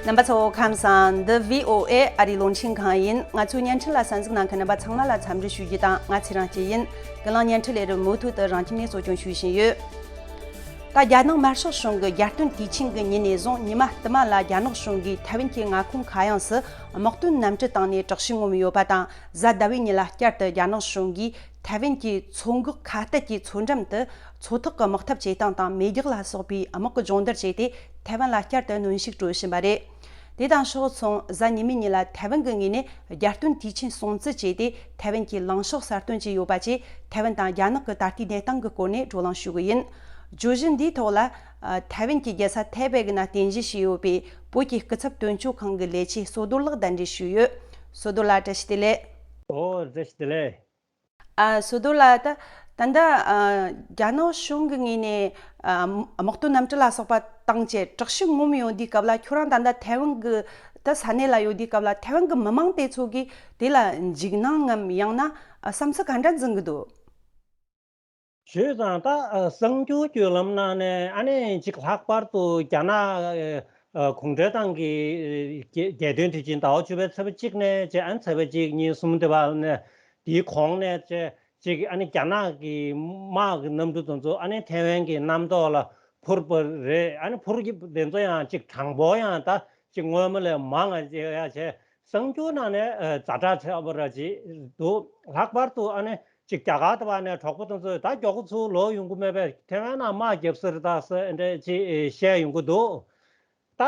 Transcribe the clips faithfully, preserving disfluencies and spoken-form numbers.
རྣམ་པ་ཚོ་ཁམས་བཟང་། འདི་བྷི་ཨོ་ཨེ་ཨ་རིའི་རླུང་འཕྲིན་ཁང་ཡིན། ང་ཚོའི་བརྙན་འཕྲིན་ལ་གསན་གཟིགས་གནང་མཁན་རྣམ་པ་ཚང་མ་ལ་འཚམས་འདྲི་ཞུ་རྒྱུ་དང་། ང་ཚེ་རིང་སྐྱིད་ཡིན། ཀུན་གླེང་བརྙན་འཕྲིན་ལས་རིམ་མུ་མཐུད་དུ་རང་ཁྱིམ་ནས་གཙོ་སྐྱོང་ཞུ་བཞིན་ཡོད། ད་རྒྱ་ནག་དམར་ཤོག་གཞུང་གི་རྒྱལ་སྟོན་དུས་ཆེན་གྱི་ཉིན་ནས་བཟུང་ཉི་མ་དུ་མ་ལ་རྒྱ་ནག་གཞུང་གིས་ཐའེ་ཝན་གྱི་མངའ་ཁོངས་ཁ་གཡང་སུ་དམག་དོན་གནམ་གྲུ་བཏང་ནས་དྲག་ཤུགས་ངོམ་ཡོད་པ་དང་། གཟའ་ཟླ་བའི་ཉིན་ལ་བསྐྱར་དུ་རྒྱ་ནག་གཞུང་གིས་ཐའེ་ཝན་གྱི་མཚོ་འགག་ཁ་གཏད་ཀྱི་མཚོ་འགྲམ་དུ་མཚོ་ཐོག་གི་དམག་འཐབ་བྱེད་སྟངས་དང་མེ་རྒྱག་ལ་སོགས་པའི་དམག་གི་སྦྱོང་བརྡར་བྱས་ཏེ། ཐའེ་ཝན་ལ་བསྐྱར་དུ་གནོན་ཤུགས་སྤྲོད་བཞིན་པ་རེད། དེ་དང་ཕྱོགས་མཚུངས། གཟའ་ཉི་མའི་ཉིན་ལ་ཐའེ་ཝན་གྱི་ངོས་ནས་རྒྱལ་སྟོན་དུས་ཆེན་སྲུང་བརྩི་བྱས་ཏེ། ཐའེ་ཝན་གྱི་ལངས་ཕྱོགས་གསར་གཏོད་བྱས་ཡོད་པ་བཅས། ཐའེ་ཝན་དང་རྒྱ་ནག་གི་ད་ལྟའི་གནས་སྟངས་ཀྱི་སྐོར་ནས་བགྲོ་གླེང་ཞུ་གི་ཡིན། བརྗོད་གཞི་འདིའི་ཐོག་ལ། ཨ། ཐའེ་ཝན་གྱི་རྒྱལ་ས་ཐའེ་པེ་གི་ནང་རྟེན་གཞི་བྱས་ཡོད་པའི་བོད་ཀྱི་སྐུ་ཚབ་དོན་གཅོད་ཁང་གི་ལས་བྱེད་བསོད་རྡོར་ལགས་གདན་འདྲེན་ཞུས་ཡོད། བསོད་རྡོར་ལགས། བཀྲ་ཤིས་བདེ་ལེགས། ཨོ། བཀྲ་ཤིས་བདེ་ལེགས། ཨ། བསོད་རྡོར་ལགས། ད་ད་ལྟ། ཨ། རྒྱ་ནག་གཞུང་གི་ངོས་ནས། ཨ། དམག་དོན་གནམ་གྲུ་ལ་སོགས་པ་བཏང་བྱས་དྲག་ཤུགས་ངོམ་ཡོང་དུས་སྐབས་ལ། ཁྱོད་རང་ད་ལྟ་ཐའེ་ཝན་གྱི་ད་ས་གནས་ལ་ཡོད་དུས་སྐབས་ལ། ཐའེ་ཝན་གྱི་མི་མང་དེ་ཚོ་གིས་དེ་ལ་འཇིགས་སྣང་ངམ། ཡང་ན་བསམ་ཚུལ་ག་འདྲ་འཛིན་གྱི་འདུག། བྱས་ཙང་ད། ཨ། གསར་འགྱུར་བརྒྱུད་ལམ་ནང་ནས། ཨ་ནི་ཅིག་ལྷག་པར་དུ་རྒྱ་ནག་ཨ། གུང་ཁྲན་ཏང་གི་རྒྱལ་རྒྱལ་སྟོན་དུས་ཆེན་ཟླ་བ་བཅུ་པའི་ཚེས་པ་གཅིག་ནས་བྱས། ཨ། ཚེས་པ་གཅིག་གཉིས་གསུམ་དེ་བར་ནས། དེའི་གོང་ནས་བྱས། ཅིག་ཨ་ནི་རྒྱ་ནག་གི་དམག་གི་གནམ་གྲུ་དེ་ཚོ་ཨ་ནི་ཐའེ་ཝན་གྱི་གནམ་ཐོག་ལ་འཕུར་བ་རེད། ཨ་ནི་འཕུར་གྱི་དེ་ཚོ་ཡང་ཅིག་གྲངས་འབོར་ཡང་ད་ཅིག་སྔོན་མ་ལས་མང་ང་ཡ་བྱས། གསར་འགྱུར་ནང་ནས། ཨ། ཛ་དྲག་ཆེ་བ་ར་ཅིག་འདུག། ལྷག་པར་དུ་ཨ་ནི་ཅིག་རྒྱ་གར་དེ་བ་ནས་གྲོགས་པོ་དེ་ཚོས། ད་མགྱོགས་པོ་ཚུར་ལོག་ཡོང་གི་མེད་པས། ཐའེ་ཝན་ནང་དམག་རྒྱབ་ས་རེད་ད་ཟེར་འདྲ་ཅིག་བཤད་ཡོང་གི་འདུག། ད་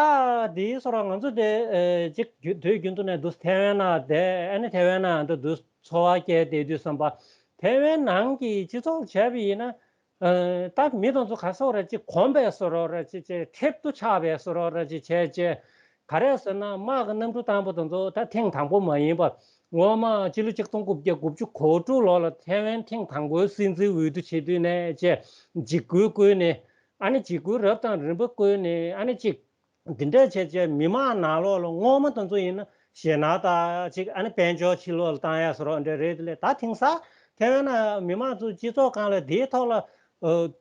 དེའི་སོར་ང་ཚོ་དེ། ཨ། ཅིག་དུས་རྒྱུན་དུ་ནས་འདུག། ཐའེ་ཝན་ནང་བསྡད། ཨ་ནི་ཐའེ་ཝན་ནང་འདུག་འདུག། འཚོ་བ་སྐྱེལ་བསྡད་དུས་ཙམ་པ། ཐའེ་ཝན་ནང་གི་སྤྱི་ཚོགས་བྱས་པ་ཡིན་ན། ཨ། ད་མི་དེ་ཚོ་ག་ཟེར་ར་ཅིག་གོམས་པའི་བཟོ་འདྲ་ར་ཅིག་བྱས། ཐེབས་དུ་ཆགས་པའི་བཟོ་འདྲ་ར་ཅིག་བྱས་བྱས། ག་རེ་ཟེར་ན། དམག་གི་གནམ་གྲུ་བཏང་པ་དེ་ཚོ་ད་ཐེངས་དང་པོ་མ་ཡིན་པ། སྔོན་མ་སྤྱི་ལོ་ཆིག་སྟོང་དགུ་བརྒྱ་དགུ་བཅུ་གོ་དྲུག་ལོ་ལ་ཐའེ་ཝན་ཐེངས་དང་པོའི་སྲིད་འཛིན་འོས་བསྡུ་བྱེད་དུས་ནས་བྱས། འཇིགས་སྐུལ་བསྐུལ་ནས། ཨ་ནི་འཇིགས་སྐུལ་རབ་དང་རིམ་པ་བསྐུལ་ནས། ཨ་ནི་ཅིག་འདི་འདྲ་བྱས་བྱས། མི་མང་ནང་ལོགས་ལ་སྔོན་མ་དེ་ཚོ་ཡིན་ན་ཞེད་སྣང་དང་ཅིག། ཨ་ནི་དཔལ་འབྱོར་ཕྱི་ལོགས་ལ་བཏང་ཡ་བཟོ་འདྲ་རེད། དེ་ལས་ད་དེང་སང་ཐའེ་ཝན་ནང་མི་མང་ཚོ་སྤྱི་ཚོགས་སྒང་ལ་དེའི་ཐོག་ལ། ཨ།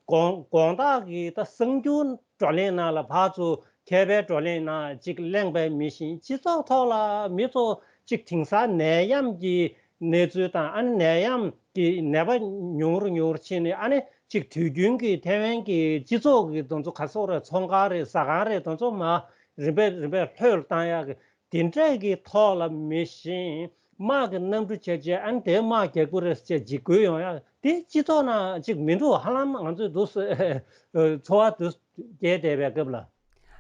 དགོང་དགོང་དག་གི་ད་གསར་འགྱུར་བགྲོ་གླེང་ནང་ལ་ཕར་ཚུར། མཁས་པའི་བགྲོ་གླེང་ནང་ཅིག་གླེང་བའི་མི་བཞིན། སྤྱི་ཚོགས་ཐོག་ལ་མི་ཚོ་ཅིག་དེང་སང་ནད་ཡམས་ཀྱི་གནས་ཚུལ་དང་། ཨ་ནི་ནད་ཡམས་ཀྱི་ནད་པ་ཉུང་རུ་ཉུང་རུ་ཕྱིན་ནས། ཨ་ནི་ཅིག་དུས་རྒྱུན་གྱི་ཐའེ་ཝན་གྱི་སྤྱི་ཚོགས་ཀྱི་དེ་ཚོ་ག་ཟེར་ར། ཚོང་ཁང་རེད། ཟ་ཁང་རེད། དེ་ཚོ་མར་རིམ་པས་རིམ་པས་ལྷོད་ལ་བཏང་ཡག་གི་དེ་འདྲས་ཀྱི་ཐོག་ལ་མི་བཞིན། དམག་གི་གནམ་གྲུ་བྱས་བྱས། ཨ་ནི་དེ་དམག་རྒྱག་གི་རེད་ཟེར་བྱས་འཇིགས་སྐུལ་ཡོང་ཡག་དེ་སྤྱི་ཚོགས་ནང་ཅིག་མི་འདུག། ཧ་ལམ་ང་ཚོས་འདུག་ཚོར་བ་འདུག་སྐྱེས་བསྡད་པའི་སྐབས་ལ།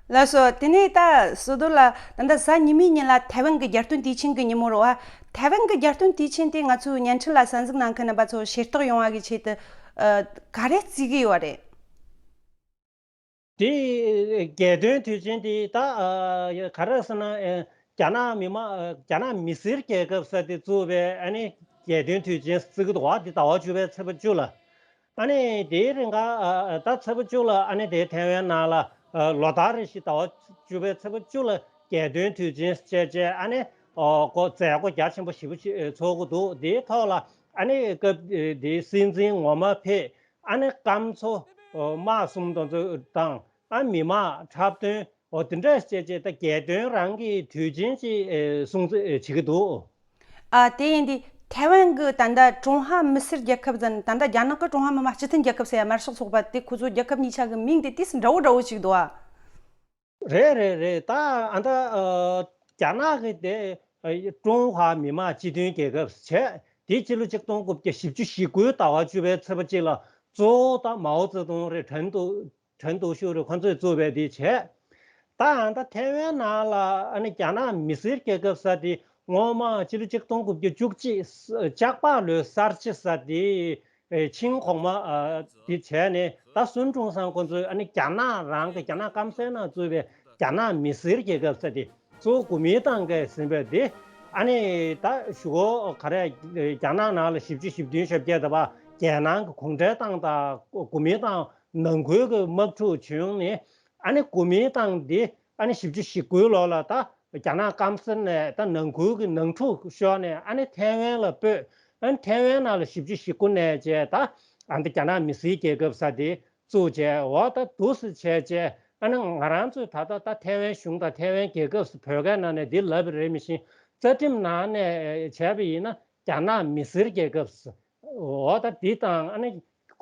ལགས་སོ། དེ་ནས་ད་བསོད་རྡོར་ལགས། ད་ལྟ་གཟའ་ཉི་མའི་ཉིན་ལ་ཐའེ་ཝན་གྱི་རྒྱལ་སྟོན་དུས་ཆེན་གྱི་ཉིན་མོ་རེད་བ། ཐའེ་ཝན་གྱི་རྒྱལ་སྟོན་དུས་ཆེན་དེ་ང་ཚོའི་བརྙན་འཕྲིན་ལ་གསན་གཟིགས་གནང་མཁན་རྣམ་པ་ཚོ་ཤེས་རྟོགས་ཡོང་བ་གི་ཆེད་དུ། ཨ། ག་རེ་བརྩི་གི་ཡོད་རེད། དེ་རྒྱལ་སྟོན་དུས་ཆེན་དེ་ད། ཨ། ག་རེ་ཟེར་ན། ཨ། རྒྱ་ནག་མི་དམངས། ཨ། རྒྱ་ནག་མི་སེར་རྒྱལ་ཁབ་ཟེར་དེ་བཙུགས་པའི། ཨ་ནི། རྒྱལ་སྟོན་དུས་ཆེན་བརྩི་གི་འདུག་བ། དེ་ཟླ་བ་བཅུ་པའི་ཚེས་པ་བཅུ་ལ། ཨ་ནི་དེའི་རིང་ག་ཨ། ད་ཚེས་པ་བཅུ་ལ། ཨ་ནི་དེ་ཐའེ་ཝན་ནང་ལ། ཨ། ལོ་ལྟར་རེ་བཞིན་ཟླ་བ་བཅུ་པའི་ཚེས་པ་བཅུ་ལ་རྒྱལ་སྟོན་དུས་ཆེན་བྱས་བྱས། ཨ་ནི། ཨོ། ཀོ་མཛད་སྒོ་རྒྱ་ཆེན་པོ་ཞེ་པོ་ཅིག་ཚོགས་ཀྱི་འདུག། དེའི་ཐོག་ལ། ཨ་ནི་སྐབས་དེའི་སྲིད་འཛིན་ངོ་མ་ཕེབས། ཨ་ནི་སྐམ་མཚོ། ཨོ། དམག་གསུམ་དེ་ཚོ་དང་། ཨ། མི་དམངས་འཁྲབ་སྟོན། ཨོ། དེ་འདྲ་བྱས་བྱས། ད་རྒྱལ་སྟོན་རང་གི་དུས་ཆེན་ཅིག། ཨེ། སྲུང་བརྩི། ཨེ། བྱེད་ཀྱི་འདུག། ཨ། དེ་ཡིན་དུས་ཐའེ་ཝན་གྱི་ད་ལྟ་ཀྲུང་ཧྭ་མི་སེར་རྒྱལ་ཁབ་ཟེར། ད་ལྟ་རྒྱ་ནག་གི་ཀྲུང་ཧྭ་མི་དམངས་སྤྱི་མཐུན་རྒྱལ་ཁབ་ཟེར་ཡ་དམར་ཤོག་ཚོགས་པ་དེ། ཁོ་ཚོའི་རྒྱལ་ཁབ་གཉིས་ཆ་གི་མིང་དེ་ཏོག་ཙམ་འདྲ་བོ་འདྲ་བོ་ཞིག་འདུག་ཨ། རེད་རེད་རེད། ད་ཨ། ད། ཨ། རྒྱ་ནག་གི་དེ། ཨ། ཀྲུང་ཧྭ་མི་དམངས་སྤྱི་མཐུན་རྒྱལ་ཁབ་བྱས། དེ་སྤྱི་ལོ་ཆིག་སྟོང་དགུ་བརྒྱ་བཞི་བཅུ་ཞེ་དགུའི་ཟླ་བ་བཅུ་པའི་ཚེས་པ་གཅིག་ལ་གཙོ་བོ་ད་མའོ་ཙེ་ཏུང་རེད། ཁྲེན་ཏུའུ། ཁྲེན་ཏུའུ་ཞུ་རེད། ཁོ་ཚོས་བཙུགས་པའི་དེ་བྱས། ད་ཨ། ད་ཐའེ་ཝན་ནང་ལ། ཨ་ནི་རྒྱ་ནག་མི་སེར་རྒྱལ་ཁབ་ཟེར་དེ་སྔོན་མ་སྤྱི་ལོ་ཆིག་སྟོང་དགུ་བརྒྱ་བཅུ་གཅིག་ལྕགས་ཕག་ལོའི་གསར་བརྗེ་ཟེར་དེ། ཨེ། ཆིང་གོང་མ། ཨ། དེ་བྱས་ནས། ད་སུན་ཀྲུང་ཧྲན་ཁོ་ཚོས། ཨ་ནི་རྒྱ་ནག་རང་གི། རྒྱ་ནག་སྐམ་སའི་ནང་བཙུགས་པའི་རྒྱ་ནག་མི་སེར་རྒྱལ་ཁབ་ཟེར་དེ་གཙོ་བོ་གོ་མིན་ཏང་གིས་ཟིན་པའི་དེ། ཨ་ནི་ད་གཞུག་གུ་ག་རེ། རྒྱ་ནག་ནང་ལ་བཞི་བཅུ་ཞེ་བདུན་བཞི་བརྒྱད་དེ་བ་རྒྱལ་ནང་གི་གུང་ཁྲན་ཏང་དང་གོ་མིན་ཏང་ནང་ཁུལ་གྱི་དམག་འཁྲུག་བྱུང་ནས། ཨ་ནི་གོ་མིན་ཏང་འདི། ཨ་ནི་བཞི་བཅུ་ཞེ་དགུའི་ལོ་ལ་ད་རྒྱ་ནག་སྐམ་ས་ནས་ད་ནང་ཁུལ་གྱི་ནང་འཁྲུག་ཤོར་ནས། ཨ་ནི་ཐའེ་ཝན་ལ་སྤོས། ཨ་ནི་ཐའེ་ཝན་ནང་ལ་བཞི་བཅུ་ཞེ་དགུ་ནས་བྱས། ད་ཨ་ནི་རྒྱ་ནག་མི་སེར་རྒྱལ་ཁབ་ཟེར་དེ་བཙུགས་བྱས། འོ། ད་འདུག་སེ་བྱས་བྱས། ཨ་ནི་ང་རང་ཚོས་ད་ལྟ་ད་ཐའེ་ཝན་གཞུང་དང་ཐའེ་ཝན་རྒྱལ་ཁབ་བོད་སྐད་ནང་ནས་འདི་ལབ་པ་རེད། མི་ཤེས། རྩ་ཁྲིམས་ནང་ནས་བྱས་པ་ཡིན་ན་རྒྱ་ནག་མི་སེར་རྒྱལ་ཁབ། འོ་ད་འདི་དང་ཨ་ནི་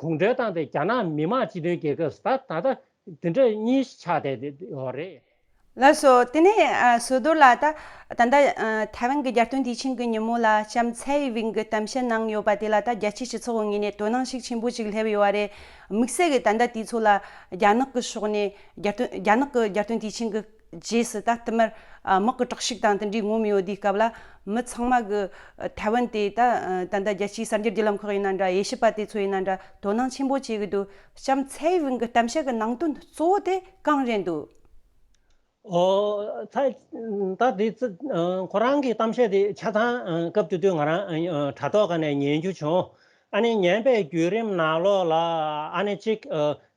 གུང་ཁྲན་ཏང་དེ་རྒྱ་ནག་མི་དམངས་སྤྱི་མཐུན་རྒྱལ་ཁབ། ད་ད་ལྟ་འདི་འདྲ་གཉིས་ཆགས་བསྡད་ཡོད་རེད། ལགས་སོ། དེ་ནས་ཨ་ཟུར་དུ་ལ་ད་ད་ལྟ་ཨ་ཐའེ་ཝན་གྱི་རྒྱལ་སྟོན་དུས་ཆེན་གྱི་ཉིན་མོ་ལ་ལྕམ་ཚའེ་ཝིན་གྱི་གཏམ་བཤད་གནང་ཡོད་པ་དེ་ལ་ད་རྒྱལ་སྤྱིའི་སྤྱི་ཚོགས་ངོས་ནས་དོ་སྣང་ཤུགས་ཆེན་པོ་ཅིག་སླེབས་ཡོད་པ་རེད། དམིགས་བསལ་གྱི་ད་ལྟ་དུས་ཚོད་ལ་རྒྱ་ནག་གི་ཕྱོགས་ནས་རྒྱལ་སྟོན་རྒྱ་ནག་གི་རྒྱལ་སྟོན་དུས་ཆེན་གྱི་རྗེས་སུ་ད་བསྟུད་མར་ཨ་དམག་གི་དྲག་ཤུགས་དང་དེ་འདྲའི་ངོམ་ཡོད་དུས་སྐབས་ལ། མི་ཚང་མ་གི་ཨ་ཐའེ་ཝན་དེ་ད་ཨ་ད་ལྟ་རྒྱལ་སྤྱིའི་གསར་འགྱུར་བརྒྱུད་ལམ་ཁག་ཡིན་ན་འདྲ། དབྱེ་ཞིབ་པ་དེ་ཚོ་ཡིན་ན་འདྲ། དོ་སྣང་ཆེན་པོ་བྱེད་ཀྱི་འདུག་ལྕམ་ཚའེ་ཝིན་གྱི་གཏམ་བཤད་ཀྱི་ནང་དོན་གཙོ་བོ་དེ་གང་རེད་འདུག་ཨོ་ཚ། ད་དེ་ཚོ་ཁོ་རང་གི་གཏམ་བཤད་དེ་ཆ་ཚང་སྐབས་དེ་དུས་ང་རང་དྲ་ཐོག་སྒང་ནས་ཉན་རྒྱུ་བྱུང་། ཨ་ནི་ཉན་པའི་བརྒྱུད་རིམ་ནང་ལོགས་ལ་ཨ་ནི་གཅིག་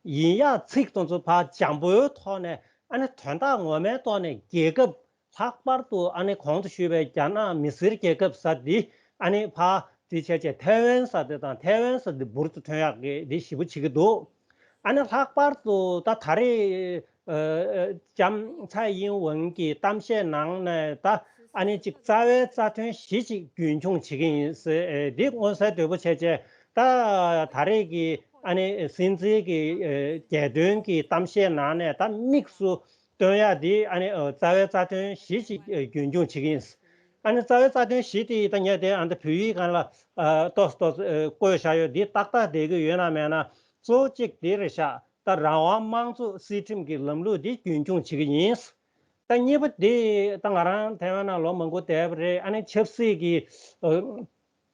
ཡིན་ཡག་ཚིག་དེ་ཚོ་ཕར་འཇམ་པོའི་ཐོག་ནས། ཨ་ནི་དོན་དག་ངོ་མའི་ཐོག་ནས་རྒྱལ་ཁབ། ལྷག་པར་དུ་ཨ་ནི་གོང་དུ་ཞུས་པའི་རྒྱ་ནག་མི་སེར་རྒྱལ་ཁབ་ཟེར་འདི་ཨ་ནི་ཕར་དེ་བྱས་བྱས་ཐའེ་ཝན་ཟེར་དེ་དང་། ཐའེ་ཝན་ཟེར་འདི་འབུར་དུ་ཐོན་ཡག་གི་འདི་ཞེ་པོ་བྱེད་ཀྱི་འདུག་ཨ་ནི་ལྷག་པར་དུ་ད་ད་རེས་ཨ་ལྕམ་ཚའེ་ཡིན་ཝེན་གྱི་གཏམ་བཤད་ནང་ནས་ད་ཨ་ནི་གཅིག་རྩ་བའི་རྩ་དོན་བཞི་ཅིག་རྒྱུན་འཁྱོངས་བྱེད་ཀྱི་ཡིན་ཟེར། འདི་མངོན་གསལ་དོད་པོ་བྱས་བྱས་ད་ད་རེས་ཀྱི་ཨ་ནི་སྲིད་འཛིན་གྱི་རྒྱལ་དོན་གྱི་གཏམ་བཤད་ནང་ནས་ད་དམིགས་སུ་སྟོན་ཡག་འདི་ཨ་ནི་ཨ་རྩ་བའི་རྩ་དོན་བཞི་ཅིག་ཨ་རྒྱུན་འཁྱོངས་བྱེད་ཀྱི་ཡིན། ཨ་ནི་རྩ་བའི་རྩ་དོན་བཞི་དེ་ད་ངས་དེ་ཨ་ནི་བོད་ཡིག་སྒང་ལ་ཨ་ཏོག་ཙམ་ཏོག་ཙམ་ཨ་བཀོད་བཞག་ཡོད། འདི་ཏག་ཏག་བསྡད་ཀྱི་ཡོད་ན་མེད་ན། གཙོ་བོ་གཅིག་དེ་རེད་ཤག་ད་རང་དབང་དམངས་གཙོ་སྲིད་ཁྲིམས་ཀྱི་ལམ་ལུགས་འདི་རྒྱུན་འཁྱོངས་བྱེད་ཀྱི་ཡིན། ད་གཉིས་པ་དེ་ད་ང་རང་ཐའེ་ཝན་ནང་ལོ་མང་པོ་བསྡད་པ་རེད། ཨ་ནི་ཆབ་སྲིད་ཀྱི་ཨ་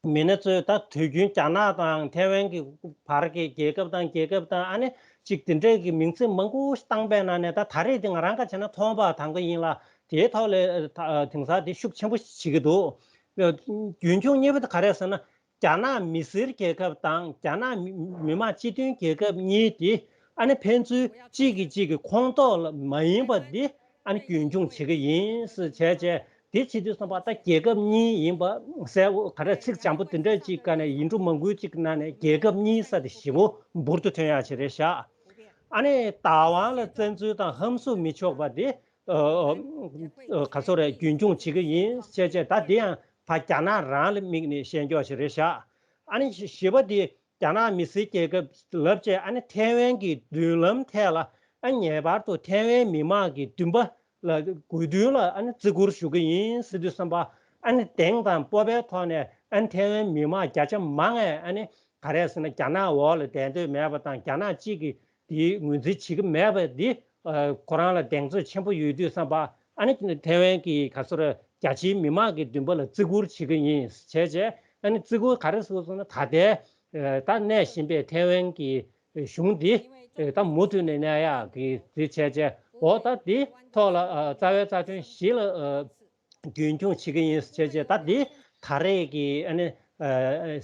མི་སྣ་ཚོས་ད་དུས་རྒྱུན་རྒྱ་ནག་དང་ཐའེ་ཝན་གྱི་བར་གྱི་རྒྱལ་ཁབ་དང་རྒྱལ་ཁབ་དང་ཨ་ནི་གཅིག་དེ་འདྲས་ཀྱི་མིང་ཚིག་མང་པོ་ཞིག་བཏང་པའི་ནང་ནས། ད་ད་རེས་དེ་ང་རང་ག་བྱས་ན་མཐོང་བ་དང་ག་ཡིན་ལ། དེའི་ཐོག་ལ་ད་དེང་སང་དེ་ཤུགས་ཆེན་པོ་ཞིག་བྱེད་ཀྱི་འདུག་རྒྱུན་འཁྱོངས་གཉིས་པ་དེ་ག་རེ་ཟེར་ན། རྒྱ་ནག་མི་སེར་རྒྱལ་ཁབ་དང་རྒྱ་ནག་མི་མི་དམངས་སྤྱི་མཐུན་རྒྱལ་ཁབ་གཉིས་དེ་ཨ་ནི་ཕན་ཚུན་གཅིག་གིས་གཅིག་གི་ཁོངས་གཏོགས་ལ་མ་ཡིན་པ་འདི་ཨ་ནི་རྒྱུན་འཁྱོངས་བྱེད་ཀྱི་ཡིན་ཟེར་བྱས་བྱས། དེ་བྱེད་དུས་ཙམ་པ་ད་རྒྱལ་ཁབ་གཉིས་ཡིན་པ་གསལ་པོ། ག་རེ་ཚིག་འཇམ་པོ་དེ་འདྲ་ཅིག་ག་ནས་ཡིག་འབྲུ་མང་པོའི་ཅིག་ནང་ནས་རྒྱལ་ཁབ་གཉིས་ཟེར་དེ་ཞེ་པོ་འབུར་དུ་ཐོན་ཡག་ཅིག་རེད་ཤག་ཨ་ནི་བདག་དབང་ལ་བཙན་འཛུལ་དང་ཧམ་བཟུང་མི་ཆོག་པ་དེ་ཨ་ཨ་ག་ཚོད་རེད། རྒྱུན་འཁྱོངས་བྱེད་ཀྱི་ཡིན་ཟེར་བྱས། ད་དེ་ཡང་ཕར་རྒྱ་ནག་རང་ལ་དམིགས་ནས་བཤད་རྒྱུ་ཞིག་རེད་ཤག་ཨ་ནི་བཞི་པ་དེ་རྒྱ་ནག་མི་སེར་རྒྱལ་ཁབ་ལབ་བྱས། ཨ་ནི་ཐའེ་ཝན་གྱི་མདུན་ལམ་ཐད་ལ་ཨ་ངེས་པར་དུ་ཐའེ་ཝན་མི་དམངས་ཀྱི་འདུན་པ་ལ་དགོས་འདུན་ལ་ཨ་ནི་བརྩི་བཀུར་ཞུ་གི་ཡིན་ཟེར་དུས་ཙམ་པ། ཨ་ནི་གདེང་དང་སྤོབས་པའི་ཐོག་ནས་ཨ་ནི་ཐའེ་ཝན་མི་དམངས་བརྒྱ་ཆ་མང་ང་ཨ་ནི་ག་རེ་ཟེར་ན། རྒྱ་ནག་འོག་ལ་བསྡད་འདོད་མེད་པ་དང་། རྒྱ་ནག་གཅིག་གིས་དེའི་ངོས་འཛིན་བྱེད་ཀྱི་མེད་པ་འདི་ཨ་ཁོ་རང་ལ་གདེང་ཚོད་ཆེན་པོ་ཡོད་དུས་ཙམ་པ། ཨ་ནི་ཐའེ་ཝན་གྱི་ག་ཚོད་རེད། རྒྱ་ཆེའི་མི་དམངས་ཀྱི་འདུན་པ་ལ་བརྩི་བཀུར་བྱེད་ཀྱི་ཡིན་བྱས་བྱས། ཨ་ནི་བརྩི་བཀུར་ག་རེ་ཟེར་དགོས་ཟེར་ན། ད་ལྟའི་ཨ་ད་གནས་བཞིན་པའི་ཐའེ་ཝན་གྱི་གཞུང་འདི་ཨ་ད་མུ་མཐུད་ནས་གནས་ཡག་གི་དེ་བྱས་བྱས། འོ་ད་དེ་ཐོག་ལ་ཨ་རྩ་བའི་རྩ་དོན་བཞི་ལ་ཨ་རྒྱུན་འཁྱོངས་བྱེད་ཀྱི་ཡིན་ཟེར་བྱས་བྱས། ད་འདི་ད་རེས་ཀྱི་ཨ་ནི་ཨ་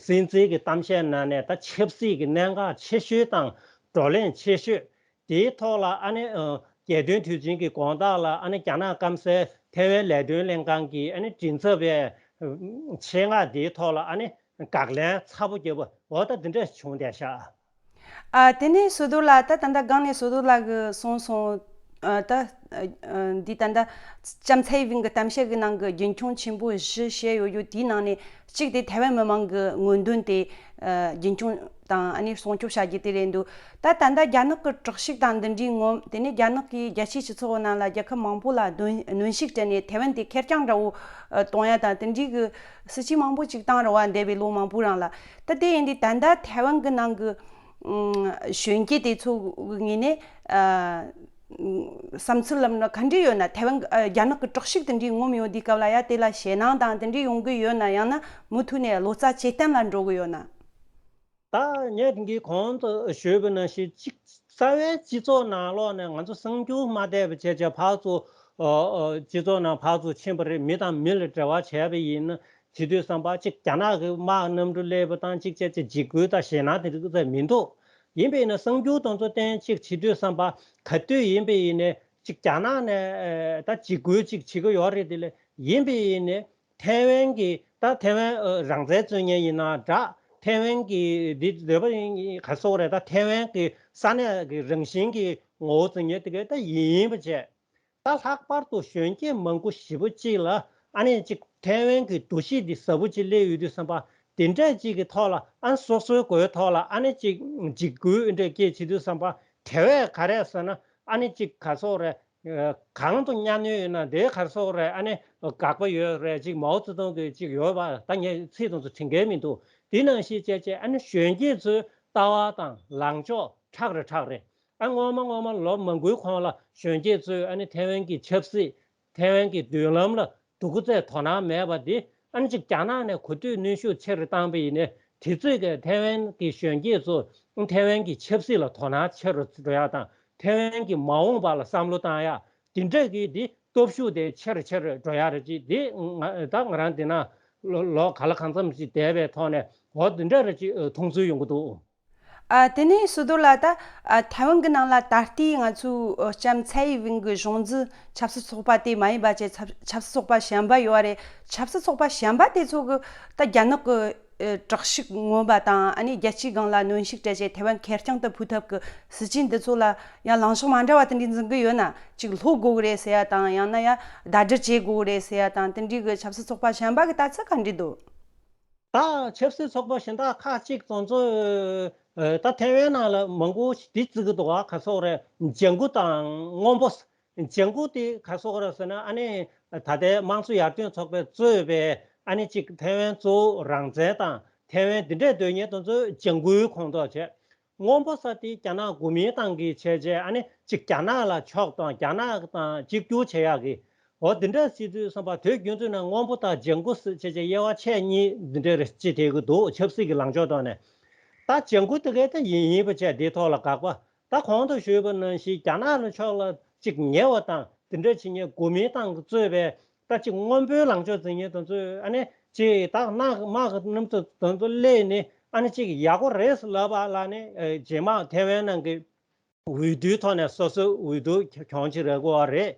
སྲིད་འཛིན་གྱི་གཏམ་བཤད་ནང་ནས་ད་ཆབ་སྲིད་ཀྱི་གནད་འགག་ཆེ་ཤོས་དང་བགྲོ་གླེང་ཆེ་ཤོས་དེའི་ཐོག་ལ། ཨ་ནི་ཨ་རྒྱལ་སྟོན་དུས་ཆེན་གྱི་དགོང་དག་ལ་ཨ་ནི་རྒྱ་ནག་སྐམ་སའི་ཐའེ་ཝན་ལས་དོན་ལྷན་ཁང་གི་ཨ་ནི་མགྲིན་ཚབ་པའི་ཨ་ཆེད་མངགས་དེའི་ཐོག་ལ་ཨ་ནི་དགག་ལན་ཚ་པོ་བརྒྱབ་པ། འོ་ད་འདི་འདྲ་བྱུང་བསྡད་ཤག་ཨ་དེ་ནས་ཟུར་དུ་ལ་ད་ད་ལྟ་སྒང་ནས་ཟུར་དུ་ལ་གི་གསུངས་སོང་། ཨ་ད་ཨ་འདི་ད་ལྟ་ལྕམ་ཚའེ་ཝིན་གི་གཏམ་བཤད་གི་ནང་གི་རྒྱུན་འཁྱོངས་ཆེན་པོ་བཞི་བཤད་ཡོད་ཡོད། དེའི་ནང་ནས་གཅིག་དེ་ཐའེ་ཝན་མི་མང་གི་མངོན་འདོད་དེ་ཨ་རྒྱུན་འཁྱོངས་དང་ཨ་ནི་སྲུང་སྐྱོབ་བྱ་རྒྱུ་དེ་རེད་འདུག་ད་ད་ལྟ་རྒྱ་ནག་གི་དྲག་ཤུགས་དང་འདི་འདྲའི་ངོམ། དེ་ནས་རྒྱ་ནག་གིས་རྒྱལ་སྤྱིའི་སྤྱི་ཚོགས་ནང་ལ་རྒྱལ་ཁབ་མང་པོ་ལ་གདོན་གནོན་ཤུགས་སྤྲད་ནས་ཐའེ་ཝན་དེ་ཁེར་རྐྱང་འདྲ་བོ་ཨ་གཏོང་ཡ་དང་། དེ་འདྲའི་གི་སྲིད་ཇུས་མང་པོ་ཅིག་བཏང་རེད་བ། འདས་པའི་ལོ་མང་པོའི་རིང་ལ། ད་དེ་ཡིན་དུས་ད་ལྟ་ཐའེ་ཝན་གི་ནང་གི་ཨ་གཞོན་སྐྱེས་དེ་ཚོ་གི་ངོས་ནས་ཨ་བསམ་ཚུལ་ལབ་ན་ག་འདྲ་ཡོད་ན། ཐའེ་ཝན་ཨ་རྒྱ་ནག་གི་དྲག་ཤུགས་དེ་འདྲའི་ངོམ་ཡོང་དུས་སྐབས་ལ་ཡ་དེ་ལ་ཞེད་སྣང་དང་དེ་འདྲའི་ཡོང་གི་ཡོད་ན། ཡང་ན་མུ་མཐུད་ནས་ལོ་ཙཱ་ཇེ་བརྟན་ལ་འགྲོ་གི་ཡོད་ན། ད་ངས་དེང་གི་གོང་དུ་ཞུས་པ་ནང་བཞིན། གཅིག་རྩ་བའི་སྤྱི་ཚོགས་ནང་ལོགས་ནས་ང་ཚོ་གསར་འགྱུར་མ་བལྟས་པ་བྱས་བྱས་ཕར་ཚུར་ཨ་ཨ་སྤྱི་ཚོགས་ནང་ཕར་ཚུར་ཕྱིན་པ་རེད། མི་དང་མི་ལ་འབྲེལ་བ་བྱས་པ་ཡིན་ན། བྱེད་དུས་ཙམ་པ་གཅིག་རྒྱ་ནག་གི་དམག་གནམ་གྲུ་སླེབས་པ་དང་གཅིག་བྱས་བྱས་འཇིགས་སྐུལ་དང་ཞེད་སྣང་དེ་འདྲ་ཙམ་མི་འདུག་ཡིན་པས་ན་གསར་འགྱུར་དེ་ཚོ་བསྟན་གཅིག་བྱེད་དུས་ཙམ་པ་ག་དུས་ཡིན་པ་ཡིན་ནའི་གཅིག་རྒྱ་ནག་ནས་ཨ་ད་འཇིགས་སྐུལ་གཅིག་བྱེད་ཀྱི་ཡོད་རེད། དེ་ལས་ཡིན་པ་ཡིན་ནའི་ཐའེ་ཝན་གྱི་ད་ཐའེ་ཝན་ཨ་རང་བཙན་རྩོད་མཁན་ཡིན་ན་འདྲ། ཐའེ་ཝན་གྱི་འདི་འདོད་པ་ཡིན་ག་སོགས་རེད། ད་ཐའེ་ཝན་གྱི་ས་གནས་ཀྱི་རང་བཞིན་གྱི་ ངོ་བོ་འཛིན་མཁན་དེ་གས་ད་ཡིན་ཡིན་པ་བྱས། ད་ལྷག་པར་དུ་གཞོན་སྐྱེས་མང་པོ་ཞེ་པོ་ཅིག་ལ་ཨ་ནི་ཅིག་ཐའེ་ཝན་གྱི་འདུ་ཤེས་འདི་ཟབ་པོ་ཅིག་སླེབས་ཡོད་དུས་ཙམ་པ། དེ་འདྲ་ཅིག་གི་ཐོག་ལ་ཨ་ནི་སོ་སོའི་མགོའི་ཐོག་ལ་ཨ་ནི་ཅིག་འཇིགས་སྐུལ་འདྲ་སྐྱེས་བྱེད་དུས་ཙམ་པ། དེ་བས་ག་རེ་ཟེར་ན་ཨ་ནི་ཅིག་ག་སོག་རེད། གང་དུ་གཉའ་གནོན་ཡོད་ན་དེ་ག་སོག་རེད། ཨ་ནི་དགག་པ་ཡོད་རེད། ཅིག་མའོ་ཙེ་ཏུང་གི་ཅིག་ཡོད་པ་ད་ངས་ཚིག་དང་ཚོ་དྲན་གྱི་མི་འདུག་དེ་ནང་བཞིན་བྱས་བྱས་ཨ་ནི་གཞོན་སྐྱེས་ཚོའི་ལྟ་བ་དང་ལངས་ཕྱོགས་ཁྲག་རེ་ཁྲག་རེད། ཨ་སྔོན་མ་སྔོན་མ་ལོ་མང་པོའི་གོང་ལ་གཞོན་སྐྱེས་ཚོས་ཨ་ནི་ཐའེ་ཝན་གྱི་ཆབ་སྲིད། ཐའེ་ཝན་གྱི་མདུན་ལམ་ལ་སྡུག་ཅག་དོ་སྣང་མེད་པ་འདི་ཨ་ནི་ཅིག་རྒྱ་ནག་ནས་གོ་ཐོས་གནོན་ཤུགས་ཆེ་རུ་བཏང་པ་ཡིན་ནའི་དེ་ཚོས་ཀྱི་ཐའེ་ཝན་གྱི་གཞོན་སྐྱེས་ཚོ་ཐའེ་ཝན་གྱི་ཆབ་སྲིད་ལ་དོ་སྣང་ཆེ་རུ་འགྲོ་ཡག་དང་ཐའེ་ཝན་གྱི་མ་འོངས་པ་ལ་བསམ་བློ་བཏང་ཡག་འདི་འདྲ་གི་འདི་སྟོབས་ཤུགས་དེ་ཆེ་རུ་ཆེ་རུ་འགྲོ་ཡག་རེད། ཅིག་འདི་ང་ད་ང་རང་འདི་ན་ལོ་ལོ་ག་ལ་གང་འཚམ་ཞིག་བསྡད་པའི་ཐོག་ནས་འོ་འདི་འདྲ་རེད་ཅིག་མཐོང་ཚུལ་ཡོང་གི་འདུག་ཨ། དེ་ནས་སུ་དོ་ལ་ད་ཨ་ཐའེ་ཝན་གྱི་ནང་ལ་ད་ལྟའི་ང་ཚོའི་ཨ་ལྕམ་ཚའེ་ཝེན་གྱི་གཞུང་འཛིན་ཆབ་སྲིད་ཚོགས་པ་དེ་མ་ཡིན་པ་བྱས་ཆབ་ཆབ་སྲིད་ཚོགས་པ་གཞན་པ་ཡོད་རེད། ཆབ་སྲིད་ཚོགས་པ་གཞན་པ་དེ་ཚོ་གི་ད་རྒྱ་ནག་གི་ཨ་དྲག་ཤུགས་མངོན་པ་དང་ཨ་ནི་རྒྱལ་སྤྱིའི་སྒང་ལ་གནོན་ཤུགས་སྤྲད་བྱས་ཐའེ་ཝན་ཁེར་རྐྱང་དུ་ཕུད་ཐབས་ཀྱི་སྲིད་ཇུས་འདི་ཚོ་ལ་ཡང་ལངས་ཕྱོགས་མ་འདྲ་བ་དེ་འདྲ་འཛིན་གི་ཡོད་ན། ཅིག་ལྷོད་དགོས་གི་རེད་ཟེར་ཡ་དང་ཡང་ན་ཡང་ཟླ་སྒྲིལ་བྱེད་དགོས་གི་རེད་ཟེར་ཡ་དང་དེ་འདྲའི་གི་ཆབ་སྲིད་ཚོགས་པ་གཞན་པ་གི་ལྟ་ཚུལ་ག་འདྲ་འདུག་ད་ཆབ་སྲིད་ཚོགས་པ་གཞན་དག་ཁག་ཅིག་དེ་ཚོ་ཨ་ད་ཐའེ་ཝན་ནང་ལ་མང་པོ་ཞིག་འདི་བརྩི་གི་འདུག་ཨ་ག་སོག་རེད། ལྗང་ཁུ་དང་སྔོན་པོ། ལྗང་ཁུ་དེ་ག་སོག་རེད་ཟེར་ན་ཨ་ནི་ད་ལྟའི་དམངས་གཙོ་ཡར་ཐོན་ཚོགས་པས་གཙོས་པའི་ཨ་ནི་ཅིག་ཐའེ་ཝན་གཙོ་བོ་རང་བཙན་དང་ཐའེ་ཝན་འདི་འདྲས་འདོད་མཁན་དེ་ཚོ་ལྗང་ཁུའི་ཁོངས་གཏོགས་བྱས། སྔོན་པོ་ས་དེ་རྒྱ་ནག་གོ་མིན་ཏང་གིས་བྱས་རྗེས་ཨ་ནི་ཅིག་རྒྱ་ནག་ལ་ཕྱོགས་དང་རྒྱ་ནག་དང་གཅིག་གྱུར་བྱེད་ཡག་གི་འོ་དེ་འདྲ་བྱེད་དུས་ཙམ་པ་དུས་རྒྱུན་དུ་ན་སྔོན་པོ་དང་ལྗང་ཁུ་ཟེར་བྱས་རྗེས་དབྱེ་བ་ཕྱེ་གཉིས་འདི་འདྲ་རེ་ཅི་དེ་གི་འདུག་ཆབ་སྲིད་ཀྱི་ལངས་ཕྱོགས་ཐོག་ནས། ད་ལྗང་ཁུ་དེ་གས་ད་ཡིན་ཡིན་པ་བྱས་དེའི་ཐོག་ལ་དགག་པ། ད་གོང་དུ་ཞུས་པ་ནང་བཞིན་རྒྱ་ནག་ལ་ཕྱོགས་ལ་ཅིག་ཉེ་བ་དང་དེ་འདྲ་བྱེད་མཁན་གོ་མིན་ཏང་གིས་གཙོས་པའི་ད་ཅིག་སྔོན་པོའི་ལངས་ཕྱོགས་འཛིན་མཁན་དེ་ཚོས་ཨ་ནི་ཅིག་ད་དམག་དམག་གི་རྣམ་ཚོ་དེ་ཚོ་སླེབས་ནས་ཨ་ནི་ཅིག་ཡག་པོ་རེད་ལབ་པ་ལ་ནི་རྗེས་མ་ཐའེ་ཝན་ནང་གི་འོས་བསྡུའི་ཐོག་ནས་སོ་སོའི་འོས་བསྡུ་གྱོང་ཅིག་རག་གི་ཡོད་རེད།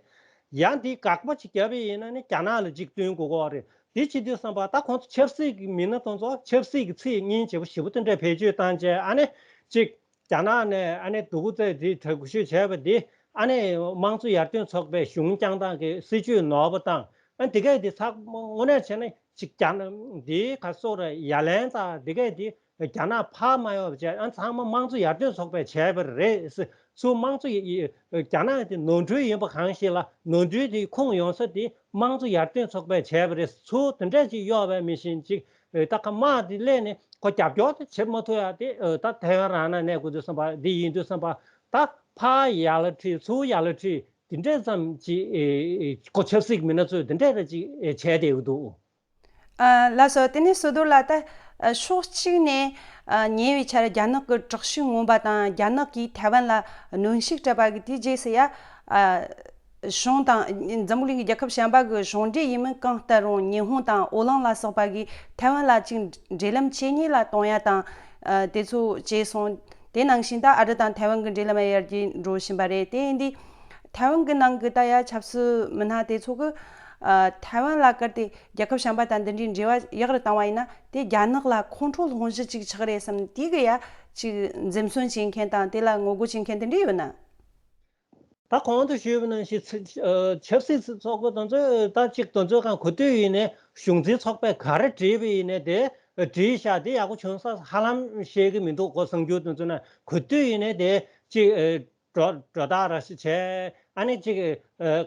ཡང་འདི་དགག་པ་ཅིག་བརྒྱབ་པ་ཡིན་ན་ནི་རྒྱ་ནག་ལ་ཅིག་བསྟུན་དགོས་ཀྱི་ཡོད་རེད། འདི་བྱེད་དུས་ཙམ་པ་ད་ཁོང་ཚོ་ཆབ་སྲིད་ཀྱི་མི་སྣ་དེ་ཚོ་ཆབ་སྲིད་ཀྱི་ཚིག་སྙིང་རྗེ་པོ་ཞེ་པོ་དེ་འདྲ་བེད་སྤྱོད་བཏང་བྱས་ཨ་ནི་ཅིག་རྒྱ་ནག་ནས་ཨ་ནི་སྡུག་ཅག་འདི་དྲག་ཤོས་བྱས་པ་འདི་ཨ་ནི་དམངས་གཙོ་ཡར་ཐོན་ཚོགས་པའི་གཞུང་བསྐྱངས་སྟངས་ཀྱི་སྲིད་ཇུས་ནོར་བ་དང་ཨ་འདི་གས་འདི་ཚགས་དངོས་གནས་བྱས་ན་ཅིག་རྒྱ་ནག་འདིའི་ག་སོག་རེད་ཡ་ལན་དང་འདི་གས་འདི་རྒྱ་ནག་ཕར་མ་ཡོང་བ་བྱས་ཨ་ཚང་མ་དམངས་གཙོ་ཡར་ཐོན་ཚོགས་པས་བྱས་པ་རེད། ཚུར་དམངས་གཙོ་ཡི་ཡི་རྒྱ་ནག་འདི་ནོར་འཁྲུལ་ཡིན་པ་གང་ཞིག་ལ་ནོར་འཁྲུལ་འདི་ཁུངས་ཡོང་ས་འདི་དམངས་གཙོ་ཡར་ཐོན་ཚོགས་པས་བྱས་པ་རེད། ཚུར་དེ་འདྲས་ཅིག་གཡོག་པ་མི་ཤེས་ཅིག་ད་ཁ་དམག་དེ་སླེབས་ནས་ཁོ་རྒྱབ་སྐྱོར་དེ་བྱེད་མ་ཐུབ་ཡ་དེ་ད་ཐའེ་ཝན་རང་ན་གནས་དགོས་དུས་ཙམ་པ་འདི་ཡིན་དུས་ཙམ་པ་ད་ཕར་ཡར་ལ་ཁྲིད་ཚུར་ཡར་ལ་ཁྲིད་དེ་འདྲས་ཙམ་ཅིག་ཁོ་ཆབ་སྲིད་མི་སྣ་ཚོས་དེ་འདྲས་རེ་ཅིག་བྱས་བསྡད་ཡོད་འདུག་ཨ་ལགས་སོ། དེ་ནས་སོ་དོ་ལ་ད་ཕྱོགས་གཅིག་ནས་ཉེ་བའི་ཆར་རྒྱ་ནག་གི་དྲག་ཤུགས་མངོན་པ་དང་རྒྱ་ནག་གིས་ཐའེ་ཝན་ལ་གནོན་ཤུགས་སྤྲད་པ་གི་དེའི་རྗེས་སུ་ཡ། གཞུང་དང་འཛམ་བུ་གླིང་གི་རྒྱལ་ཁབ་གཞན་པ་གི་གཞུང་འབྲེལ་ཡིན་མིན་གང་ལྟར་རུང་ཉི་ཧོང་དང་ཨོ་གླིང་ལ་སོགས་པ་གིས་ཐའེ་ཝན་ལ་ཅིག་འབྲེལ་ལམ་ཇེ་ཉེ་ལ་གཏོང་ཡ་དང་དེ་ཚོ་བྱས་སོང་། དེ་ནང་བཞིན་ད་ཨ་རི་དང་ཐའེ་ཝན་གི་འབྲེལ་ལམ་ཡར་རྒྱས་འགྲོ་བཞིན་པ་རེད། དེ་ཡིན་དུས་ཐའེ་ཝན་གི་ནང་གི་ད་ཡ་ཆབ་སྲིད་མི་སྣ་དེ་ཚོ་གི་ཐའེ་ཝན་ལ་བཀར་ཏེ་རྒྱལ་ཁབ་གཞན་པ་དང་འདི་འདྲའི་འབྲེལ་བ་ཡག་རུ་བཏང་བ་ཡིན་ན་དེ་རྒྱ་ནག་ལ་ཁོང་ཁྲོ་སློང་གཞི་ཅིག་ཆགས་རེད་བསམ། དེ་གི་ཡ་ཅིག་འཛེམ་ཟོན་བྱེད་མཁན་དང་དེ་ལ་ངོ་རྒོལ་བྱེད་མཁན་དེ་འདྲ་ཡོད་ན། ད་གོང་དུ་ཞུས་པ་ནང་བཞིན་ཆབ་སྲིད་ཚོགས་པ་དེ་ཚོས་ད་ཅིག་དེ་ཚོའི་གང་གོ་ཐོས་ཡིན་ནའི་གཞུང་འཛིན་ཚོགས་པས་ག་རེ་བྲིས་པ་ཡིན་ནའི་དེ་བྲིས་ཤག་དེ་ཡག་པོ་བྱུང་ས་ཧ་ལམ་ཤེས་ཀྱི་མི་འདུག་གོ་གསར་འགྱུར་དེ་ཚོ་ནས་གོ་ཐོས་ཡིན་ནའི་དེ་ཅིག་སྒྲོ་སྒྲོ་བཏགས་ར་ཞིག་བྱས་ཨ་ནི་ཅིག་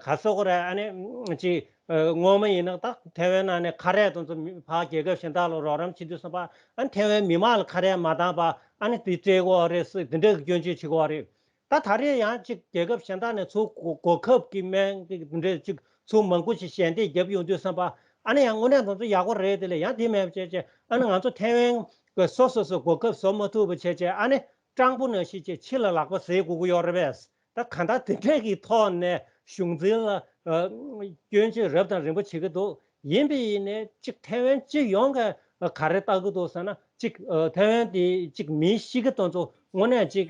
ག་སོག་རེད། ཨ་ནི་ཅིག་སྔོན་མ་ཡིན་ན་ད་ཐའེ་ཝན་ནང་ནས་ཁ་རས་དེ་ཚོ་ཕར་རྒྱལ་ཁབ་གཞན་དག་ལ་རོགས་རམ་བྱེད་དུས་ཙམ་པ་ཨ་ནི་ཐའེ་ཝན་མི་མང་ལ་ཁ་རས་མ་བཏང་པ་ཨ་ནི་དེ་སྤྲད་དགོས་རེད་ཟེར་དེ་འདྲ་གི་སྐྱོན་བརྗོད་བྱེད་དགོས་རེད། ད་ད་རེས་ཡང་ཅིག་རྒྱལ་ཁབ་གཞན་དག་ནས་ཚུར་གོ་གོ་སྐབས་ཀྱི་སྨན་གྱི་འདི་འདྲས་ཅིག་ཚུར་མང་པོ་ཞིག་ཞལ་འདེབས་བརྒྱབ་ཡོང་དུས་ཙམ་པ་ཨ་ནི་ཡང་དངོས་གནས་དེ་ཚོ་ཡག་པོ་རེད། དེ་ལས་ཡང་དེ་མེད་པ་བྱས་བྱས་ཨ་ནི་ང་ཚོ་ཐའེ་ཝན་གྱི་སོ་སོ་སོ་གོ་སྐབས་བཟོ་མ་ཐུབ་པ་བྱས་བྱས་ཨ་ནི་སྤྲང་པོ་ནང་བཞིན་བྱས་ཕྱི་ལ་ལག་པ་བཟེད་དགོས་ཀྱི་ཡོད་རེད་པས། ད་གང་ལྟར་དེ་འདྲས་ཀྱི་ཐོག་ནས་གཞུང་འཛིན་ལ་སྐྱོན་བརྗོད་རབ་དང་རིམ་པ་བྱེད་ཀྱི་འདུག་ཡིན་པ་ཡིན་ནའི་གཅིག་ཐའེ་ཝན་སྤྱི་ཡོངས་ཀྱིས་ག་རེ་ལྟ་གི་འདུག་ཟེར་ན་གཅིག་ཐའེ་ཝན་དེ་གཅིག་མིའི་གཤིས་ཀ་དེ་ཚོ་དངོས་གནས་གཅིག་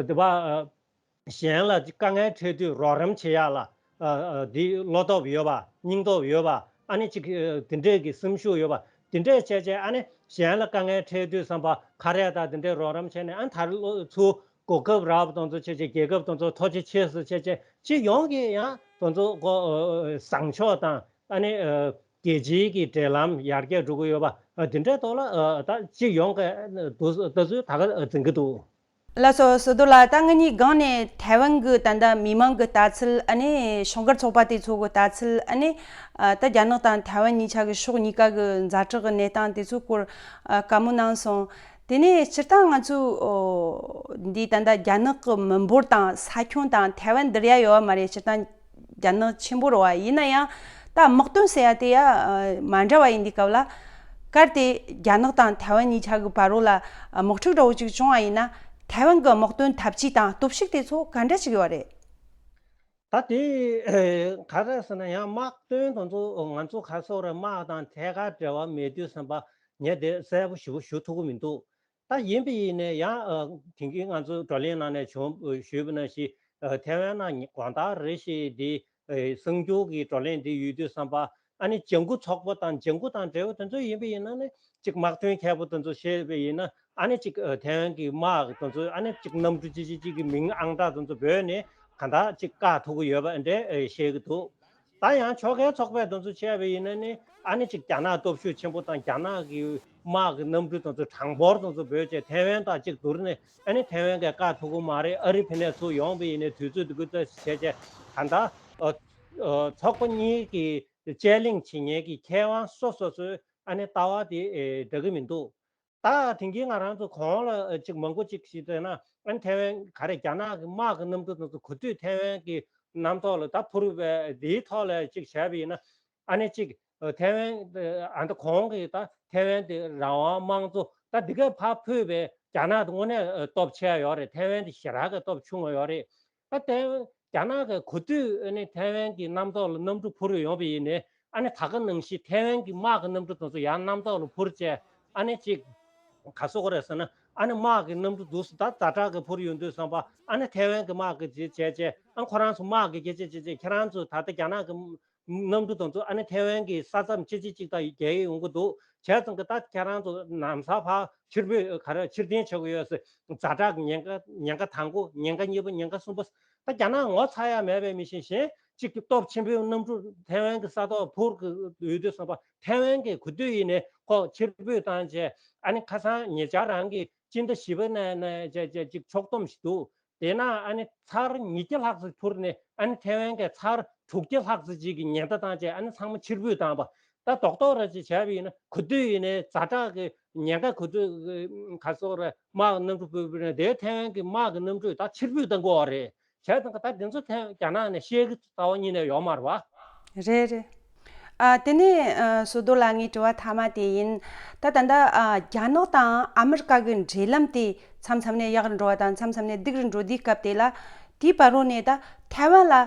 དེ་བ་གཞན་ལ་གཅིག་དཀའ་ངལ་འཕྲད་དུས་རོགས་རམ་བྱེད་ཡག་ལ་དེ་བློ་སྟོབས་ཡོད་པ་སྙིང་སྟོབས་ཡོད་པ་ཨ་ནི་གཅིག་དེ་འདྲས་ཀྱི་སེམས་ཤུགས་ཡོད་པ་དེ་འདྲས་བྱས་བྱས་ཨ་ནི་གཞན་ལ་དཀའ་ངལ་འཕྲད་དུས་ཙམ་པ་ཁ་རས་དང་དེ་འདྲས་རོགས་རམ་བྱས་ནས་ཨ་ནི་ད་རེས་ཚུར། གོ་སྐབས་རག་པ་དེ་ཚོ་བྱས་བྱས། རྒྱལ་ཁབ་དེ་ཚོ་ཐུགས་རྗེ་ཆེ་ཟེར་བྱས་བྱས། སྤྱི་ཡོངས་ཀྱི་ཡང་དེ་ཚོ་གོ་བཟང་ཕྱོགས་དང་། ཨ་ནི་རྒྱལ་སྤྱིའི་གི་འབྲེལ་ལམ་ཡར་རྒྱས་འགྲོ་གི་ཡོད་པ། འདི་འདྲའི་ཐོག་ལ་ད་སྤྱི་ཡོངས་ཀྱི་ལྟ་ཚུལ་ད་ག་འཛིན་གྱི་འདུག། ལགས་སོ། བསོད་རྡོར་ལགས། ད་ངེད་གཉིས་སྒང་ནས་ཐའེ་ཝན་གྱི་ད་ལྟ་མི་མང་གི་ལྟ་ཚུལ། ཨ་ནི་ཕྱོགས་འགལ་ཚོགས་པ་དེ་ཚོ་གི་ལྟ་ཚུལ། ཨ་ནི་ད་རྒྱ་ནག་དང་ཐའེ་ཝན་གཉིས་ཆ་གི་ཕྱོགས་གཉིས་ཀ་གི་ཛ་དྲག་གི་གནས་སྟངས་དེ་ཚོའི་སྐོར་བཀའ་མོལ་གནང་སོང་། དེ་ནས་སྤྱིར་བཏང་ང་ཚོ་འདི་ད་ལྟ་རྒྱ་ནག་གི་མི་འབོར་དང་ས་ཁྱོན་དང་ཐའེ་ཝན་འདིར་ཡ་ཡོད་པ་མ་རེད། སྤྱིར་བཏང་རྒྱ་ནག་ཆེན་པོ་རེད་བ། ཡིན་ན་ཡང་ད་དམག་དོན་ཟེར་ཡ་དེ་ཡ་མ་འདྲ་བ་ཡིན་དུས་སྐབས་ལ། གལ་ཏེ་རྒྱ་ནག་དང་ཐའེ་ཝན་གཉིས་ཆ་གི་བར་རོ་ལ་དམག་འཁྲུག་འདྲ་བོ་ཅིག་བྱུང་བ་ཡིན་ན། ཐའེ་ཝན་གི་དམག་དོན་འཐབ་ཇུས་དང་སྟོབས་ཤུགས་དེ་ཚོ་ག་འདྲ་ཅིག་ཡོད་རེད། ད་དེ་ག་རེ་ཟེར་ན། ཡང་དམག་དོན་དེ་ཚོ་ང་ཚོ་ག་སོག་རེད། དམག་དང་ཐད་ཀར་འབྲེལ་བ་མེད་དུས་ཙམ་པ་ངས་དེ་གསལ་པོ་ཞེ་པོ་ཞུ་ཐུབ་ཀྱི་མི་འདུག། ད་ཡིན་པ་ཡིན་ནའི་ཡང་དེང་གི་ང་ཚོ་བགྲོ་གླེང་ནང་ནས་བྱུང་ཞུས་པ་ནང་བཞིན། ཐའེ་ཝན་ནང་དགོང་དག་རེ་བཞིན་དེ་གསར་འགྱུར་གྱི་བགྲོ་གླེང་དེ་ཡོད་དུས་ཙམ་པ། ཨ་ནི་ལྗང་ཁུ་ཚོགས་པ་དང་ལྗང་ཁུ་དང་འབྲེལ་བ་དེ་ཚོ་ཡིན་པ་ཡིན་ན་ནི། ཅིག་དམག་དོན་མཁས་པོ་དེ་ཚོ་བཤད་པ་ཡིན་ན། ཨ་ནི་ཅིག་ཐའེ་ཝན་གྱི་དམག་དེ་ཚོ་ཨ་ནི་ཅིག་གནམ་གྲུ་ཅི་ཅི་ཅིག་གི་མིང་ཨང་གྲངས་དེ་ཚོ་བོས་ནས་གང་ལྟར་ཅིག་བཀག་ཐུབ་ཀྱི་ཡོད་པ་འདྲ་བཤད་ཀྱི་འདུག། ད་ཡང་ཕྱོགས་འགལ་ཚོགས་པས་དེ་ཚོ་བཤད་པ་ཡིན་ན་ནི། ཨ་ནི་ཅིག་རྒྱ་ནག་སྟོབས་ཤུགས་ཆེན་པོ་དང་རྒྱ་ནག་གི་དམག་གི་གནམ་གྲུ་དེ་ཚོ་གྲངས་འབོར་དེ་ཚོ་བོས་བྱས་ཐའེ་ཝན་དང་ཅིག་བསྡུར་ནས། ཨ་ནི་ཐའེ་ཝན་གྱིས་བཀག་ཐུབ་ཀྱི་མ་རེད། ཨ་རི་ཕ་ནས་ཚུར་ཡོང་པ་ཡིན་ནའི་དུས་ཚོད་འདི་གུ་ཙམ་བྱས་བྱས་གང་ལྟར་ཚོགས་པ་གཉིས་ཀྱི་དཔྱད་གླེང་བྱེད་མཁན་གྱི་མཁས་དབང་སོ་སོ་སོའི་ཨ་ནི་ལྟ་བ་དེ་འདྲ་གི་མི་འདུག། ད་དེང་གི་ང་རང་ཚོ་གོང་ལ་ཅིག་མང་པོ་ཅིག་ཞིག་བལྟས་ན། ཨ་ནི་ཐའེ་ཝན་ག་རེ་རྒྱ་ནག་གི་དམག་གི་གནམ་གྲུ་དེ་ཚོ་ག་དུས་ཐའེ་ཝན་གྱི་གནམ་ཐོག་ལ་ད་འཕུར་བའི་དེའི་ཐོག་ལ་ཅིག་བྱས་པ་ཡིན་ན། ཨ་ནི་ཅིག་ཐའེ་ཝན་ཨ་ད་གོང་གི་ད་ཐའེ་ཝན་དེ་རང་དབང་དམངས་གཙོ་ད་འདི་ག་ཕར་ཕུད་པའི་རྒྱ་ནག་དེ་དངོས་གནས་སྟོབས་ཆེ་ཡོད་རེད། ཐའེ་ཝན་དེ་ཞེ་དྲག་གི་སྟོབས་ཆུང་བ་ཡོད་རེད། ད་ཐའེ་ཝན་རྒྱ་ནག་གིས་ག་དུས་ཨ་ནི་ཐའེ་ཝན་གྱི་གནམ་ཐོག་ལ་གནམ་གྲུ་འཕུར་ཡོང་པ་ཡིན་ནའི། ཨ་ནི་ད་ག་ནང་བཞིན་ཐའེ་ཝན་གྱི་དམག་གི་གནམ་གྲུ་དེ་ཚོ་ཡང་གནམ་ཐོག་ལ་འཕུར་བྱས། ཨ་ནི་ཅིག་ག་སོག་རེད་ཟེར་ན། ཨ་ནི་དམག་གི་གནམ་གྲུ་འདུག་སེ་ད་ཛ་དྲག་གི་འཕུར་ཡོང་དུས་ཙམ་པ། ཨ་ནི་ཐའེ་ཝན་གྱི་དམག་གི་ཅིག་བྱས་བྱས། ཨ་ཁོ་རང་ཚོ་དམག་གི་སྐད་ཆ་བྱས་བྱས། ཁྱེད་རང་ཚོ་ད་ལྟ་རྒྱ་ནག་གི་གནམ་གྲུ་དེ་ཚོ་ཨ་ནི་ཐའེ་ཝན་གྱི་ས་མཚམས་ཅི་ཅི་ཅིག་ད་བརྒལ་ཡོང་གི་འདུག། བྱས་ཙང་གི་ད་ཁྱེད་རང་ཚོ་ལམ་སང་ཕར་ཕྱིར་འབུད་ག་རེ་ཕྱིར་འཐེན་བྱེད་དགོས་ཡོད་ཟེར། ཛ་དྲག་གི་ཉེན་ཁ་ཉེན་ཁ་དང་པོ། ཉེན་ཁ་གཉིས་པ། ཉེན་ཁ་གསུམ་པ། ད་རྒྱ་ནག་ངོ་ཚ་ཡ་མེད་པའི་མི་ཤེས་གཞན་ཅིག་གི་སྟོབས་ཆེན་པོའི་གནམ་གྲུ་ཐའེ་ཝན་གྱི་ས་ཐོག་འཕུར་གི་ཡོད་དུས་ཙམ་པ། ཐའེ་ཝན་གྱིས་ག་དུས་ཡིན་ནའི་ཁོ་ཕྱིར་འབུད་བཏང་བྱས། ཨ་ནི་ཁ་སང་ཉེ་ཆར་རང་གི་སྤྱི་ཟླ་བཞི་པ་ནས་ནས་བྱས་བྱས་ཅིག་ཕྱོགས་བསྡོམས་ཤིག་འདུག། དེས་ན་ཨ་ནི་ཚར་ཉིས་བརྒྱ་ལྷག་ཙམ་འཕུར་ནས། ཨ་ནི་ཐའེ་ཝན་གྱིས་ཚར་དྲུག་བརྒྱ་ལྷག་ཙམ་ཅིག་གི་ཉེན་བརྡ་བཏང་བྱས། ཨ་ནི་ཚང་མ་ཕྱིར་འབུད་བཏང་པ། ད་རྡོག་རྡོག་རེ་ཅིག་བྱས་པ་ཡིན་ན། ག་དུས་ཡིན་ནའི་ཛ་དྲག་གི་ཉེན་ཁ། ག་དུས་ག་སོག་རེད། དམག་གནམ་གྲུ་འཕུར་འཕུར་ནས་དེ་ཐའེ་ཝན་གྱི་དམག་གི་གནམ་གྲུ་ད་ཕྱིར་འབུད་བཏང་དགོས་པ་རེད། བྱས་ཙང་ད་དེ་ཚོ་ཐའེ་རྒྱ་ནག་ནས་ཤེས་ཀྱི་རྩ་བ་ཉིད་ནས་ཡོད་མ་རེད་བ། རེད་རེད། ཨ་དེ་ནས་ཨ་བསོད་རྡོར་ལགས། ངའི་དྲི་བ་མཐའ་མ་དེ་ཡིན། ད་ད་ལྟ་ཨ་རྒྱ་ནག་དང་ཨ་མི་རི་ཀ་གི་འབྲེལ་ལམ་དེ་མཚམས་མཚམས་ནས་ཡག་རུ་འགྲོ་བ་དང་མཚམས་མཚམས་ནས་སྡུག་རུ་འགྲོ་དུས་སྐབས་དེ་ལ། དེའི་བར་རོ་ནས་ད་ཐའེ་ཝན་ལ་ཨ་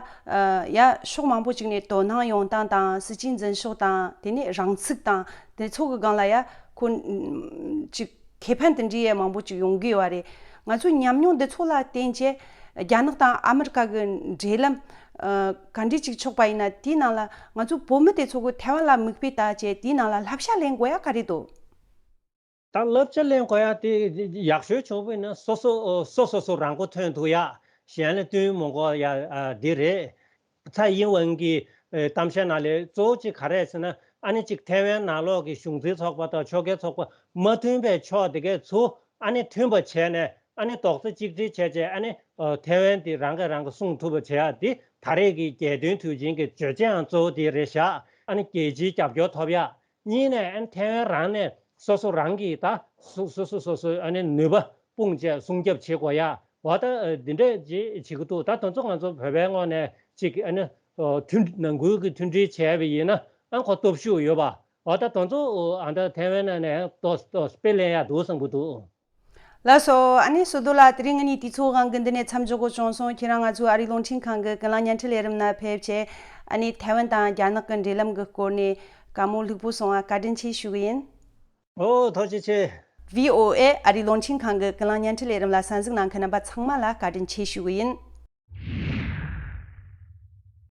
ཡ་ཕྱོགས་མང་པོ་ཅིག་ནས་དོ་སྣང་ཡོང་སྟངས་དང་། སྲིད་ཇུས་འཛིན་ཕྱོགས་དང་། དེ་ནས་རང་ཚུགས་དང་། དེ་ཚོ་གི་སྒང་ལ་ཡ་ཁོ་ཅིག་ཁེ་ཕན་དེ་འདྲའི་ཡ་མང་པོ་ཅིག་ཡོང་གི་ཡོད་རེད། ང་ཚོའི་ཉམས་མྱོང་འདི་ཚོ་ལ་བརྟེན་བྱས་རྒྱ་ནག་དང་ཨ་མི་རི་ཀ་གི་འབྲེལ་ལམ་ཨ་ག་འདྲ་ཅིག་ཆགས་པ་ཡིན་ན། དེའི་ནང་ལ་ང་ཚོ་བོད་མི་དེ་ཚོ་གི་ཐའེ་ཝན་ལ་མིག་དཔེ་ལྟ་བྱས། དེའི་ནང་ལ་བསླབ་བྱ་ལེན་དགོས་ཡ་ག་རེ་འདུག། ད་བསླབ་བྱ་ལེན་དགོས་ཡ་དེ་ཡག་ཤོས་བྱུང་བ་ཡིན་ན། སོ་སོ་སོ་སོ་སོ་རང་མགོ་ཐོན་ཐུབ་ཡ། གཞན་ལ་བསྟུན་མི་དགོས་ཡ། ཨ་འདི་རེད། ཚའེ་ཡིན་ཝེན་གྱི་ཨེ་གཏམ་བཤད་ནང་ལ་གཙོ་བོ་གཅིག་ག་རེ་ཟེར་ན། ཨ་ནི་གཅིག་ཐའེ་ཝན་ནང་ལོགས་ཀྱི་གཞུང་འཛིན་ཚོགས་པ་དང་ཕྱོགས་འགལ་ཚོགས་པ་མ་མཐུན་པའི་ཕྱོགས་དེ་གས་ཚུར་ཨ་ནི་མཐུན་པ་བྱས་ནས། ཨ་ནི་རྡོག་རྩ་གཅིག་སྒྲིལ་བྱས་བྱས། ཨ་ནི་ཨ་ཐའེ་ཝན་དེ་རང་གིས་རང་གི་སྲུང་ཐུབ་པ་བྱེད་ཡ་དེ་ད་རེས་ཀྱི་རྒྱལ་དོན་དུས་ཆེན་གྱི་བརྗོད་བྱའང་གཙོ་བོ་དེ་རེད་བཞག། ཨ་ནི་རྒྱལ་སྤྱིའི་རྒྱབ་སྐྱོར་ཐོབ་ཡ། གཉིས་ནས་ཨ་ནི་ཐའེ་ཝན་རང་ནས་སོ་སོ་རང་གིས་ད་སོ་སོ་སོ་སོ་སོའི་ཨ་ནི་ནུས་པ་སྤུངས་བྱས་སྲུང་སྐྱོབ་བྱེད་དགོས་ཡ། འོ་ད་འདི་འདྲས་ཅིག་བྱེད་ཀྱི་འདུག། ད་དེ་ཚོ་ང་ཚོ་བོད་པའི་ངོས་ནས་ཅིག་ཨ་ནི་མཐུན་ནང་ཁུལ་གྱི་མཐུན་སྒྲིལ་བྱས་པ་ཡིན་ན། ཨ་ཁོ་སྟོབས་ཤུགས་ཡོད་པ། འོ་ད་དེ་ཚོ་ཨ་ད་ཐའེ་ཝན་ནང་ནས་ཏོག་ཏོག་དཔེ་ལེན་ཡ་འདུག་བསམ་གྱི་འདུག། ལགས་སོ། ཨ་ནི་བསོད་རྡོར་ལགས། དེ་རིང་ང་གཉིས་དུས་ཚོད་དབང་གིས་འདི་ནས་མཚམས་འཇོག་དགོས་བྱུང་སོང་། ཁྱེད་རང་ང་ཚོའི་ཨ་རིའི་རླུང་འཕྲིན་ཁང་གི་ཀུན་གླེང་བརྙན་འཕྲིན་ལས་རིམ་ནང་ཕེབས་བྱས། ཨ་ནི་ཐའེ་ཝན་དང་རྒྱ་ནག་གི་འབྲེལ་ལམ་གྱི་སྐོར་ནས་བཀའ་མོལ་ལྷུག་པོ་གསུངས་པ་བཀའ་དྲིན་ཆེ་ཞུ་གི་ཡིན། ཨོ་ཐུགས་རྗེ་ཆེ། བྷི་ཨོ་ཨེ་ཨ་རིའི་རླུང་འཕྲིན་ཁང་གི་ཀུན་གླེང་བརྙན་འཕྲིན་ལས་རིམ་ལ་གསན་གཟིགས་གནང་མཁན་རྣམ་པ་ཚང་མ་ལ་བཀའ་དྲིན་ཆེ་ཞུ་གི་ཡིན།